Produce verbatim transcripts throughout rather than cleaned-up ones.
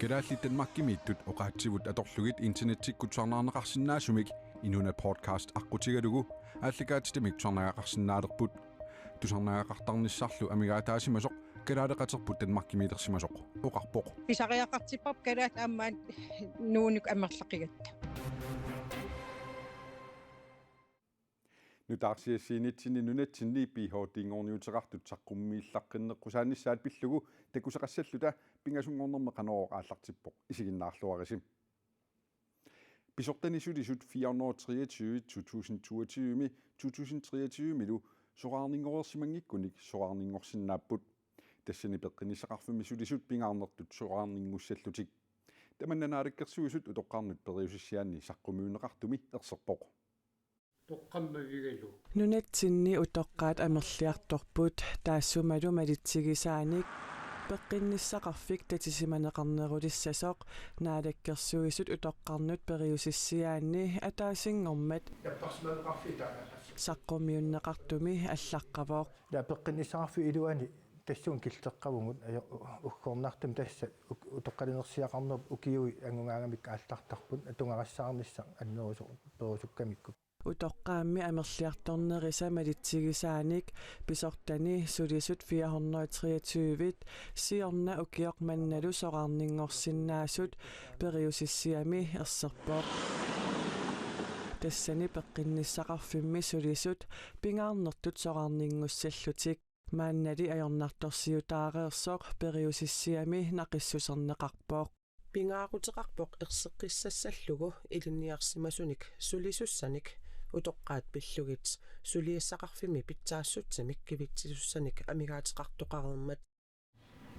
Kalaallit Danmarkimiittut oqaatsivut atorlugit internettikkut tusarnaarneqarsinnaasumik inuuna podcast aqqutigalugu aallakaatitamik tusarnaagaqarsinnaalerput. Tusarnaagaqartarnissarlu amigaataasimasoq kalaaleqaterput Danmarkimiilersimasoq oqarpoq. Pisariaqartipparput kalaallit aamma nuunik amerlaqigatta. Nutaarsiassiinitsinni nunatsinni P H D-nngorniuteqartut saqqummiillaqqinneqqusaanissaat pillugu takusaqassalluta pingasunngornermi Qanorooq aallartippoq, isiginnaarluarisi. Pisortani sulisut fire hundrede og treogtyve to tusind toogtyve-mi to tusind treogtyve-milu soraarninngoreersimanngikkunik soraarninngorsinnaapput. Tassani peqqinnissaqarfimmi sulisut pingaarnertut soraarninngussallutik. Tamanna Naalakkersuisut utoqqarnut periusissiaanni saqqummiunneqartumi erserpoq. Toqqammavigalu. Nunatsinni utoqqaat amerliartorput, taassumalu malitsigisaanik peqqinnissaqarfik tatisimaneqarnerulissasoq Naalakkersuisut utoqqarnut periusissiaanni ataasinngormat saqqummiunneqartumi allaqqavoq. Ilaa peqqinnissaqarfiup iluani tassunga killeqavugut ajo-, uggornartumi tassa uk-, utoqqalinersiaqarnerup ukiui angugaangamik aallartarput atugarissaarnissaq annerusoq perusukkamikku. Utoqqaammi amerliartornerisa malitsigisaanik pisortani sulisut fire hundrede og treogtyve siorna ukioq mannalu soraarninngorsinnaasut periusissiami erserpoq. Tassani peqqinnissaqarfimmi sulisut pingaarnertut soraarninngussallutik. Maannali ajornartorsiutaareersoq periusissiami naqissuserneqarpoq. Pingaaruteqarpoq erseqqissassallugu ilinniarsimasunik sulisussanik utoqqaat pillugit suliassaqarfimmi pitsaassutsinik kivitsisussanik amigaateqartoqareermat.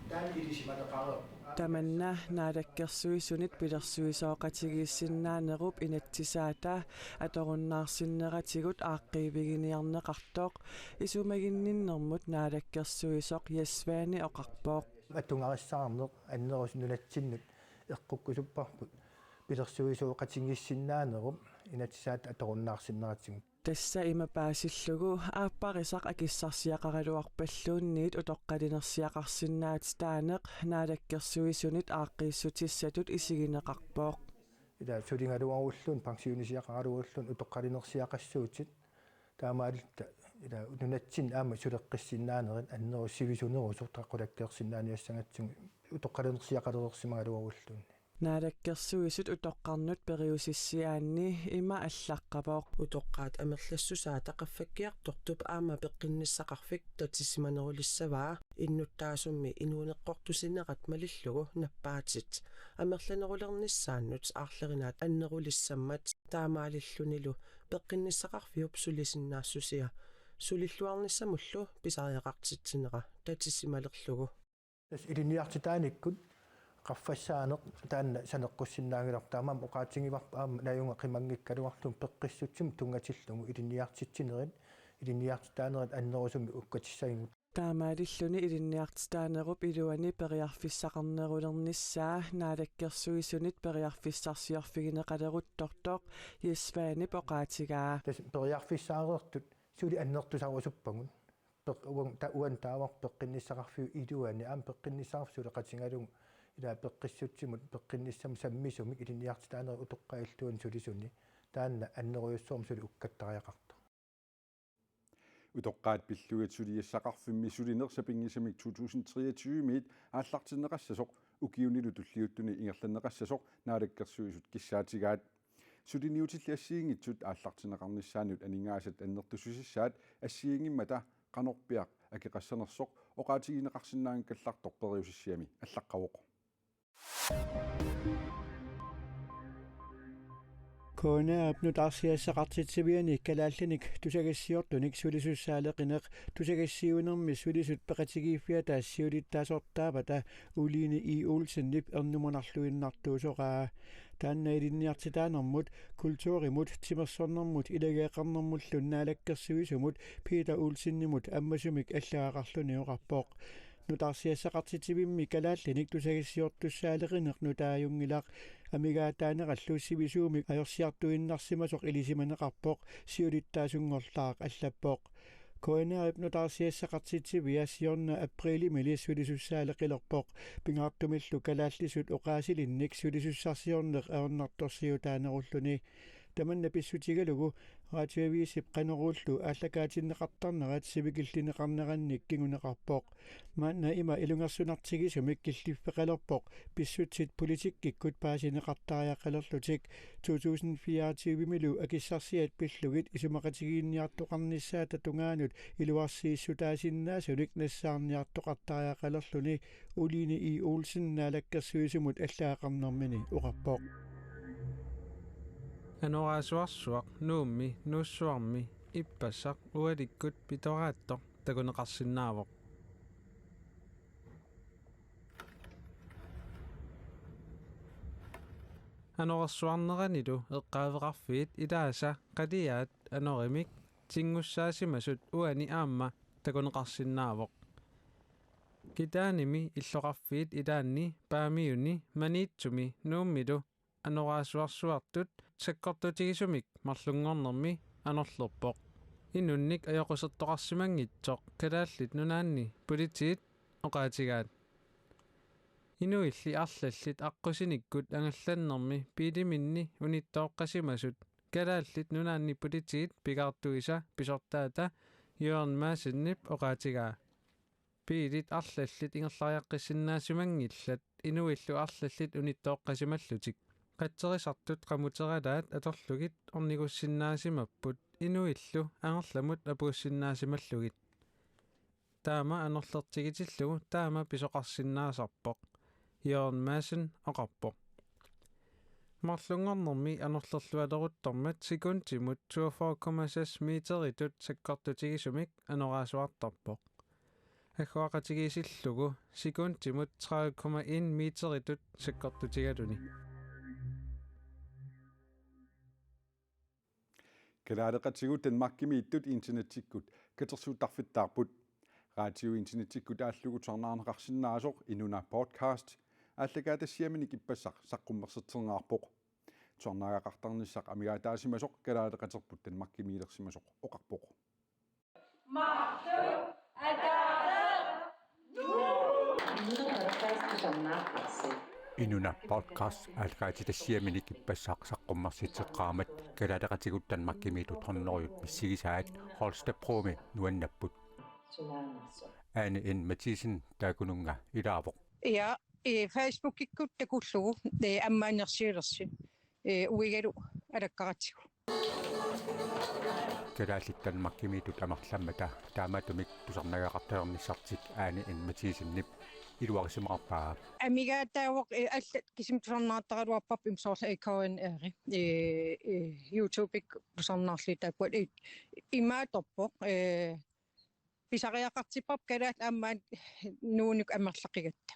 Taanna ilisimaneqareerpoq. Tamanna Naalakkersuisunit pilersuisooqatigiissinnaanerup inatsisaata atorunnaarsinneratigut aaqqiiviginiarneqartoq isumaginninnermut naalakkersuisoq Jess Svane oqarpoq. Atugarissaarneq annerusumik nunatsinnut eqqukkusupparput pilersuisooqatigiissinnaanerup inatsisaata atorunnaarsinneratigut. Tassa ima paasillugu aapparisaq akissarsiaqaraluarpalluunniit utoqqalinersiaqarsinnaatitaaneq Naalakkersuisunit aaqqiissutissatut isigineqarpoq. Ilaa suligaluarulluunniit pensionisiaqaraluarulluunniit utoqqalinersiaqassuutit taamaalilluta ilaa nunatsinni aamma suleqqissinnaanerit annerusumik sivisunerusoq qulakkeersinnaaniassagatsigu utoqqalinersiaqalereersimagaluarulluunniit. Naalakkersuisut utoqqarnut periusissiaanni ima allaqqavoq. Utoqqaat amerlassusaata qaffakkiartortup aamma peqqinnissaqarfik tatisimanerulissavaa innuttaasummi inuuneqqortusinerat malillugu nappaatit amerlanerulernissaannut aarlerinaat annerulissammat taamaalillunilu peqqinnissaqarfiup sulisinnaassusia sulilluarnissamullu pisariaqartitsinera tatisimalerlugu. Tassa ilinniartitaanikkut qaffassaaneq taanna saneqqussinnaanngilarput, taamaammat oqaatigivarput aamma najugaqqimanngikkaluarlugu peqqissutsimut tunngatillugu ilinniartitsinerit, ilinniartitaanerit annerusumik ukkatissagigut. Taamaalilluni ilinniartitaanerup iluani periarfissaqarnerulernissaa Naalakkersuisunit periarfissarsiorfigineqaleruttortoq Jess Svanep oqaatigaa. Tassa periarfissaareertut suli annertusarusuppagut. Peq-, uan-, ta-, uani taava peqqinnissaqarfiup iluani aamma peqqinnissaqarfik suleqatigalugu ilaa peqqissutsimut peqqinnissamut sammisumik ilinniartitaanerit utoqqaat illuanni sulisuni taanna annerujussuarmik suli ukkattariaqartoq. Utoqqaat pillugit suliassaqarfimmi sulineq sapinngisamik to tusind treogtyve-miit aallartinneqassasoq ukiunilu tulliuttuni ingerlanneqassasoq Naalakkersuisut kissaatigaat. Suliniutillit assigiinngitsut aallartinneqarnissaannut aningaasat annertussusissaat assigiinngimmata qanorpiaq akeqassanersoq oqaatigineqarsinnaanngikkallartoq periusissiami allaqqavoq. K N R-ip nutaarsiassaqartitsiviani kalaallinik tusagassiortunik sulisussaaleqineq tusagassiuinermi sulisut peqatigiiffiata siulittaasortaavata Uline E. Olsenip ernumanarluinnartuusoraa. Taanna ilinniartitaanermut, kulturimut, timersornermut ilageeqarnermullu naalakkersuisumut Peter Olsenimut ammasumik allagaqarluni oqarpoq. Nutaarsiassaqartitsivimmi kalaallinik tusagassiortussaaleqineq nutaajunngilaq. Amigaataanerallu sivisuumik ajorsiartuinnarsimasoq ilisimaneqarpoq, siulittaasunngorlaaq allappoq. K N R-ip nutaarsiassaqartitsivia siorna apriilimili sulisussaaleqilerpoq, pingaartumillu kalaallisut oqaasilinnik sulisussarsiorneq ajornartorsiutaanerulluni. Tamanna pissutigalugu Radioavisip Qanorullu aallakaatinneqartarnerat sivikillineqarnerannik kinguneqarpoq. Maanna ima ilungersunartigisumik killiffeqalerpoq pissutsit politikkikkut paasineqartariaqalerlutik. To tusind fireogtyve-milu akissarsiat pillugit isumaqatigiinniartoqarnissaata tungaanut iluarsiissutaasinnaasunik nassaarniartoqartariaqalerluni, Uline E. Olsen Naalakkersuisumut allagaqarnermini oqarpoq. Anoraasuarsuaq Nuummi Nuussuarmi ippassaq ualikkut pitoraattoq takuneqarsinnaavoq. Anorersuarneranilu eqqaaveqarfiit ilaasa qaliaat anorimik tinngussaasimasut uani aamma takuneqarsinnaavoq. Kitaanimi illoqarfiit ilaanni Paamiuni Maniitsumi Nuummilu anoraasuarsuartut sakkortutigisumik marlunngornermi anorlerpoq. Inunnik ajoqusertoqarsimanngitsoq Kalaallit Nunaanni Politiit oqaatigaat. Inuilli arlallit aqqusinikkut angallannermi biiliminni unittooqqasimasut Kalaallit Nunaanni Politiit pigaartuisa pisortaata Jørgen Madsenip oqaatigaa. Biilit arlallit ingerlariaqqissinnaasimanngillat inuillu arlallit unittooqqasimallutik. Qatserisartut qamuteralaat atorlugit ornigussinnaasimappput inuillu angerlamut apuussinnaasimallugit. Taama anorlertigitillugu taama pisoqarsinnaasarpoq, Jørgen Madsen oqarpoq. Marlunngornermi anorlerlualeruttormat sekundimut toogfyrre komma seks meteritut sakkortutigisumik anoraasuartarpoq. Agguaqatigiissillugu sekundimut tredive komma en meteritut sakkortutigaluni. Kalaaleqatigut Danmarkimiittut internettikkut katersuuttarfittaarput. Radiu internettikkut aallugu tusarnaarneqarsinnaasoq Inuna Podcast aallakaatitassiaminik ippassaq saqqummersitsinneqarpoq. Tusarnaagaqartarnissaq amigaataasimasoq kalaaleqaterput Danmarkimiilersimasoq oqarpoq. Marluk ataaseq Nuuk. Inuna Podcast tusarnaartarsi. Inuna Podcast aallakaatitassiaminik ippassaq saqqummersitseqqaarmat kalaaleqatigut Danmarkimiittut hundredet missigisaat Holstebromi nuannapput. Sunaanarsu. Ane N. Mathiesen taakkununnga ilaavoq. Ja, eh, Facebookikkut takullugu, eh, ammaannersiulersi. Eh, uigalu alakkaratsigu. Kalaallit Danmarkimiittut amerlammata taamaattumik tusarnaagaqartalernissartik Ane N. Mathiessenip iluarisimaarpaa. Amigaataavoq, eh, allat kisimi tusarnaartaraluarparput, ima soorlu, eh, K N R, eh, eh, YouTube-ikkut tusarnaarlugit taakku, eh, imaattorpoq, eh, pisariaqartipparput kalaallit aamma Nuummut amerlaqigatta.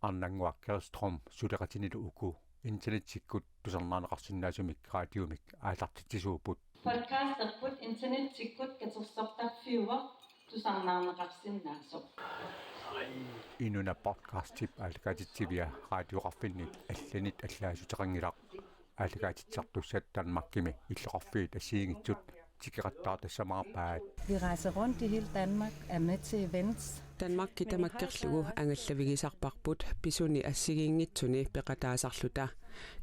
Arnannguaq Kjærström suleqatinilu uku internettikkut tusarnaarneqarsinnaasumik radiumik aallartitsisuupput. Podcasterput internettikkut katersortarfiuvoq tusarnaarneqarsinnaasoq. Inuna Podcastip aallakaatitsivia radioqarfinni allanit allaassuteqanngilaq. Aallakaatitsisartussat Danmarkimi illoqarfiit assigiinngitsut tikeqattaartassamaarpaat. Vi rejser rundt i hele Danmark, er med til events. Danmarki tamakkerlugu angallavigisarparput pisuni assigiinngitsuni peqataasarluta.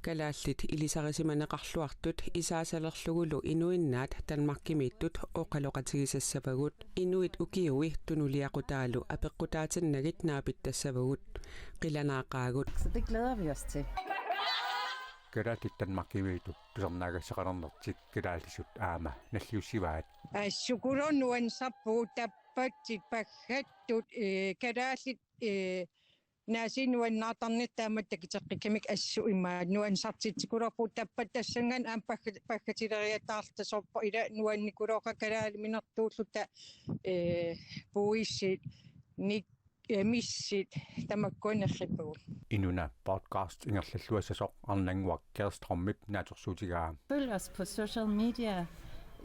Kalaallit ilisarisimaneqarluartut isaasalerlugulu inuinnaat Danmarkimiittut oqaloqatigisassavagut. Inuit ukiui tunuliaqutaalu apeqqutaatinnagit naapittassavagut. Qilanaaqaagut. Så det glæder vi os til. Kalaallit Danmarkimiittut tusarnaagassaqalernertik kalaallisut aamma nalliussivaat. Assut ukulu nuannisarpugut tappatsit paggattut, eh, kalaallit, eh, naasiit nuannaartarnerat taama takiteqqikkamik assut imaat nuannisartitsikuulerpugut tappat tassanngaanniit aamma pagga-, paggatileriataarluta soorlu ila nuannikuuleq kalaaliminertuulluta, eh, puisit, nik-, eh, missit tamakkuinnarlippagut. Inuna Podcast ingerlalluassasoq Arnannguaq Kjærströmip naatsorsuutigaa. Følg os på social media.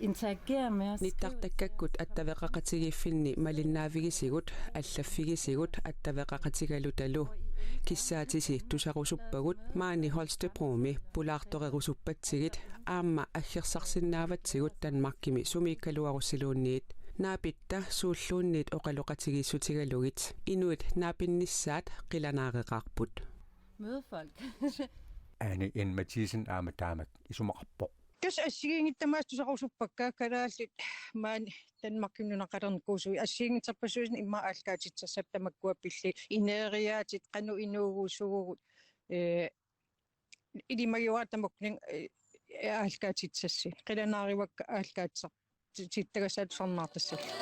Interager med os. Nittartakkakkut attaveqaqatigiiffinni malinnaavigisigut, allaffigisigut attaveqaqatigalutalu. Kissaatisi tusarusuppagut maani Holstebromi pulaartorerusuppatsigit aamma aggersarsinnaavatsigut Danmarkimi sumiikkaluarussiluunniit. Naapitta suulluunniit oqaloqatigiissutigalugit inuit naapinnissaat qilanaareqaarput. Møde folk. Anne N. Mathisen aamma taamak isumaqarpoq. Tassa assigiinngitsut tamaasa tusarusuppakka kalaallit maani Danmarkimi nunaqalernikkuusui assigiinngitsorpassuusut immaqa aallakaatitsersaapput tamakkua pillit ineeriaatit qanoq inuugusugut ee ilimagiuaat tamakkununnga ee aallakaatitsersaapput qilanaarivakka aallakaatitser tittagassaat tusarnaartassallugu.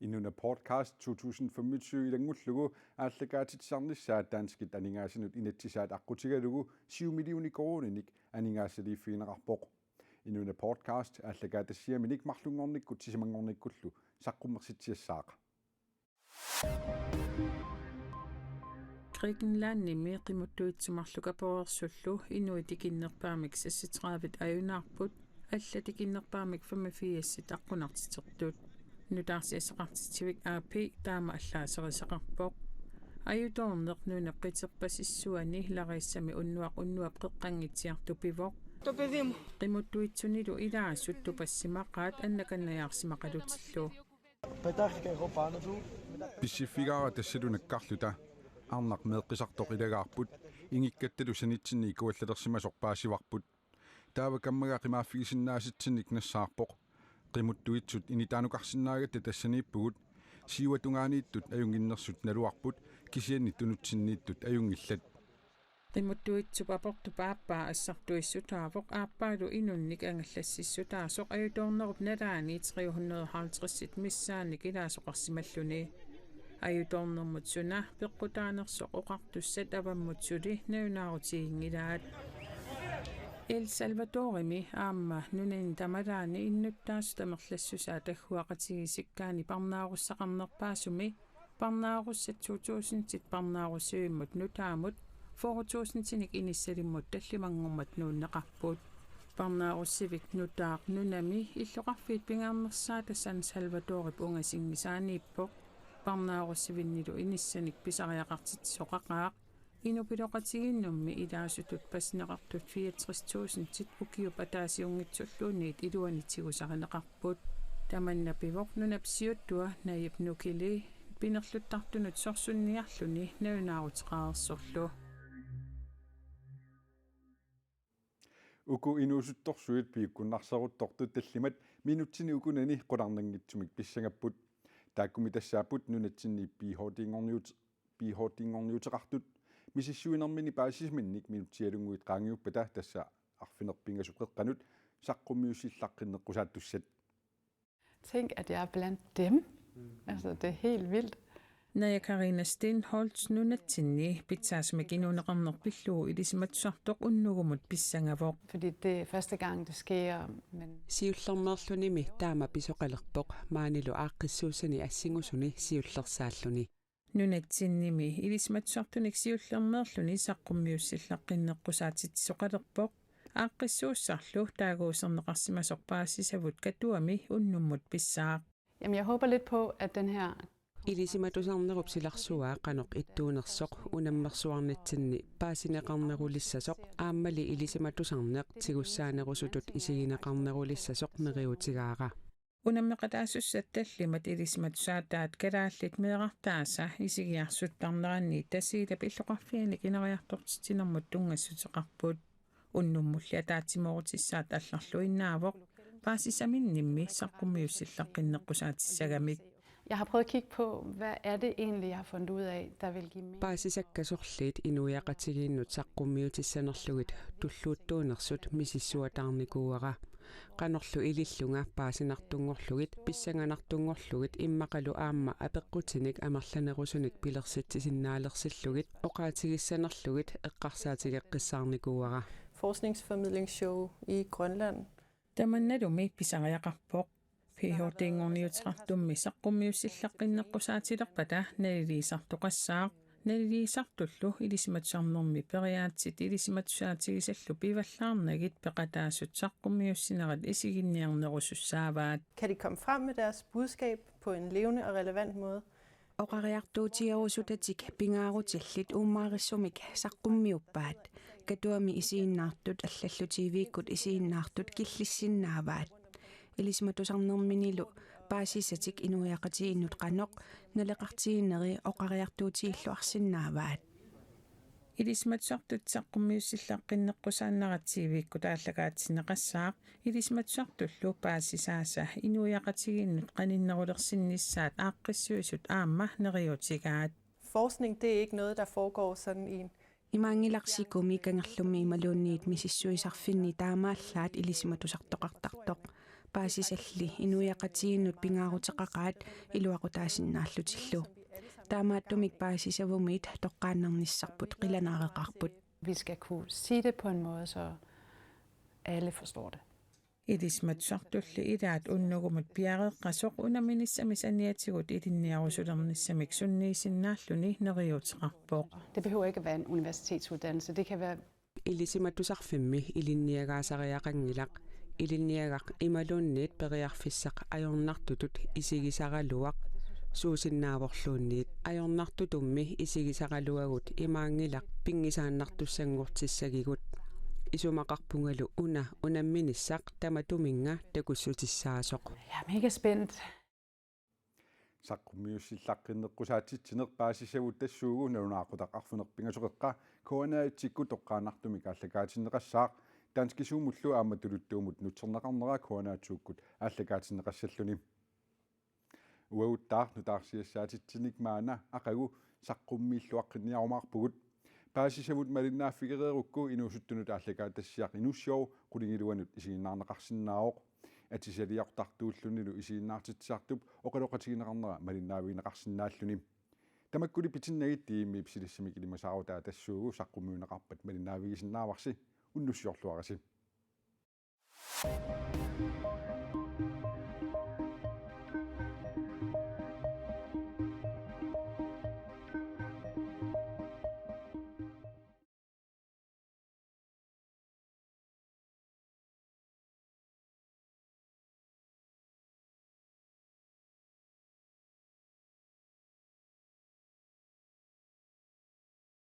Inuna Podcast to tusind femogtyve ilanngullugu aallakaatitsisarnissaa danskit aningaasanut inatsisaat aqqutigalugu syv millioner koruuninik aningaasaliiffigineqarpoq. Inuna Podcast aallakaatitassiaminik marlunngornikkut sisamanngornikkullu saqqummersitsiassaaq. Grækenlandimi qimuttuitsut marluk aporeersullu inuit tikinnerpaamik seksogtredive ajunaarput, allat tikinnerpaamik femogfirs aqqunartitertut. Nutaarsiassaqartitsivik A P taama allaaserisaqarpoq. Ajutoorneq nunap qiterpasissuani Larissami unnuaq unnuap qeqqanngitsiartupivoq. Qimuttuitsunilu ilaasut tupassimaqaat annakannajaarsimaqalutillu. Pissiffigaara tassalu nakkarluta. Arnaq meeqqisartoq ilagaarput, ingikkattalu sanitsinni ikuallalersimasoq paasivarput. Taava kammaga qimaaffigisinnaasatsinnik nassaarpoq. Qimuttuitsut initaanukarsinnaagatta tassaniippugut. Siuatungaaniittut ajunnginnersut naluarput, kisianni tunutsinniittut ajunngillat. Qimuttuitsup aportup aappaa assartuissutaavoq aappaalu inunnik angallassissutaasoq ajutoornerup nalaani tre hundrede og halvtreds missaannik ilaasoqarsimalluni. Ajutoornermut suna peqqutaanersoq oqartussat avammut suli nalunaarutiginngilaat. El Salvadorimi aamma nunani tamalaani innuttaasut amerlassusaat agguaqatigiissikkaanni parnaarussaqarnerpaasumi parnaarussat to tusindit parnaarussivimmut nutaamut fyrre tusindinik inissalimmut tallimanngormat nuunneqarput. Parnaarussivik nutaaq nunami illoqarfiit pingaarnersaata San Salvadorip ungasinngisaaniippoq. Parnaarussivinnilu inissanik pisariaqartitsisoqaqaaq. Inupiloqatigiinnummi ilaasutut pasineqartut fireogtres tusindit ukiup ataasiunngitsulluunniit iluani tigusarineqarput. Tamanna pivoq nunap siuttua Nayib Nukili pinerluttartunut sorsunniarluni nalunaaruteqareersorlu. Uku inuusuttorsuit piukkunnarseruttortut tallimat minutsini ukunani qularnanngitsumik pissangapput. Taakkumi tassaapput nunatsinni P H D-nngorniut P H D-nngorniuteqartut misissuinermini paasisaminnik minutsialunnguit qaangiuppata tassa arfineq-pingasut qeqqanut saqqummiussillaqqinneqqusaattussat. Tænk, at jeg er blandt dem. Altså, det er helt vildt. Naja Karina Stenholdt nunatsinni pitsaasumik inuuneqarneq pillugu ilisimatusartoq unnugumut pissangavoq. Fordi det er første gang, det sker, men Siullermeerlunimi taama pisoqalerpoq maanilu aaqqissuussani assingusuni siullersaalluni. Nunatsinnimi ilisimatusartunik siullermeerluni saqqummiussillaqqinneqqusaatitsisoqalerpoq. Aaqqissuussarlu taaguuserneqarsimasoq paasisavut Katuami unnummut pissaaq. Jamen, jeg håber lidt på, at den her Ilisimatusarnerup silarsuaa qanoq ittuunersoq unammersuarnitsinni paasineqarnerulissasoq aammali ilisimatusarneq tigussaanerusutut isigineqarnerulissasoq neriuutigaara. Unammeqataasussat tallimat ilisimatusaataat kalaallit meerartaasa isigiarsuttarneranni Tasiilap illoqarfianik ineriartortitsinermut tunngassuteqarput. Unnummulli ataatsimoorutissat allarluinnaavoq paasisaminnimmi saqqummiussillaqqinneqqusaatissagami. Jeg har prøvet at kigge på, hvad er det egentlig, jeg har fundet ud af, der vil give mening. Paasisakka sorliit inuiaqatigiinnut saqqummiutissanerlugit tulluuttuunersut misissuataarnikuuara. Qanorlu ilillunga paasinartunngorlugit, pissanganartunngorlugit immaqalu aamma apeqqutinik amerlanerusunik pilersitsisinnaalersillugu oqaatigissanerlugit eqqarsaatigeqqissaarnikuuara. Forskningsformidlingsshow i Grønland. Tamannalumi pisariaqarpoq. P H D-nngorniuteqartummi saqqummiussillaqqinneqqusaatilerpata naliliisartoqassaaq. Naliliisartullu ilisimatusarnermi periaatsit ilisimatusaatigillu pivallaarnagit peqataasut saqqummiussinerat isiginniarnerusussaavaat. Kan de komme frem med deres budskab på en levende og relevant måde? Oqariartuutigerusutatik pingaarutillit uummaarissumik saqqummiuppaat. Katuami isiginnaartut allallu T V-kkut isiginnaartut killissinnaavaat. Ilisimatusarnerminilu paasisatik inuiaqatigiinnut qanoq naleqartigineri oqariartuutigilluarsinnaavaat. Ilisimatusartut saqqummiussillaqqinneqqusaannarat T V-kkut aallakaatinneqassaaq. Ilisimatusartullu paasisaasa inuiaqatigiinnut qaninnerulersinnissaat aaqqissuisut aamma neriuutigaat. Forskning, det er ikke noget, der foregår sådan i en... Imaanngilaq sikumi kangerlummi imaluunniit misissuisarfinni taamaallaat ilisimatusartoqartartoq. Paasisalli inuiaqatigiinnut pingaaruteqaqaat iluaqutaasinnaallutillu. Taamaattumik paasisavumit toqqaannarnissarput qilanaariqarput. Vi skal kunne sige det på en måde, så alle forstår det. Ilisimatusartulli ilaat unnugumut piareeqqasoq unamminissami saniatigut ilinniarusulernissamik sunniisinnaalluni neriuuteqarpoq. Det behøver ikke at være en universitetsuddannelse. Det kan være Ilisimatusarfimmi ilinniagaasariaqanngilaq. Ilinniagaq imaluunniit periarfissaq ajornartutut isigisaraluaq, suusinnaavorluunniit. Ajornartutummi isigisaraluagut imaanngilaq pinngisaannartussanngortissagigut. Isumaqarpungalu una unamminissaq tamatuminnga takussutissaasoq. Jeg er mega spændt. Saqqummiussillaqqinneqqusaatitsineq paasisavut tassuugu nalunaaqutaq arfineq-pingasoqeqqa K N R-tsikkut toqqaannartumik aallakaatinneqassaaq. Danskisuumullu aamma Tuluttuumut nutserneqarnera K N R-tsikkut aallakaatinneqassalluni. Uaguttaaq nutaarsiassaatitsineq maanna aqagu saqqummiilluaqqinniarumaarpugut. Paasisavut malinnaaffigereerukku inuusuttunut aallakaatitassiaq Inussiooq qulingiluanut isiginnaarneqarsinnaavoq. Atisaliortartuullunilu isiginnaartitsisartup oqaloqatigineqarnera malinnaavigineqarsinnaalluni. Tamakkuli pitinnagit D M-ip silassamik ilimasaarutaa tassuugu saqqummiunneqarpat malinnaavigisinnaavarsi, unnussiorluarisi.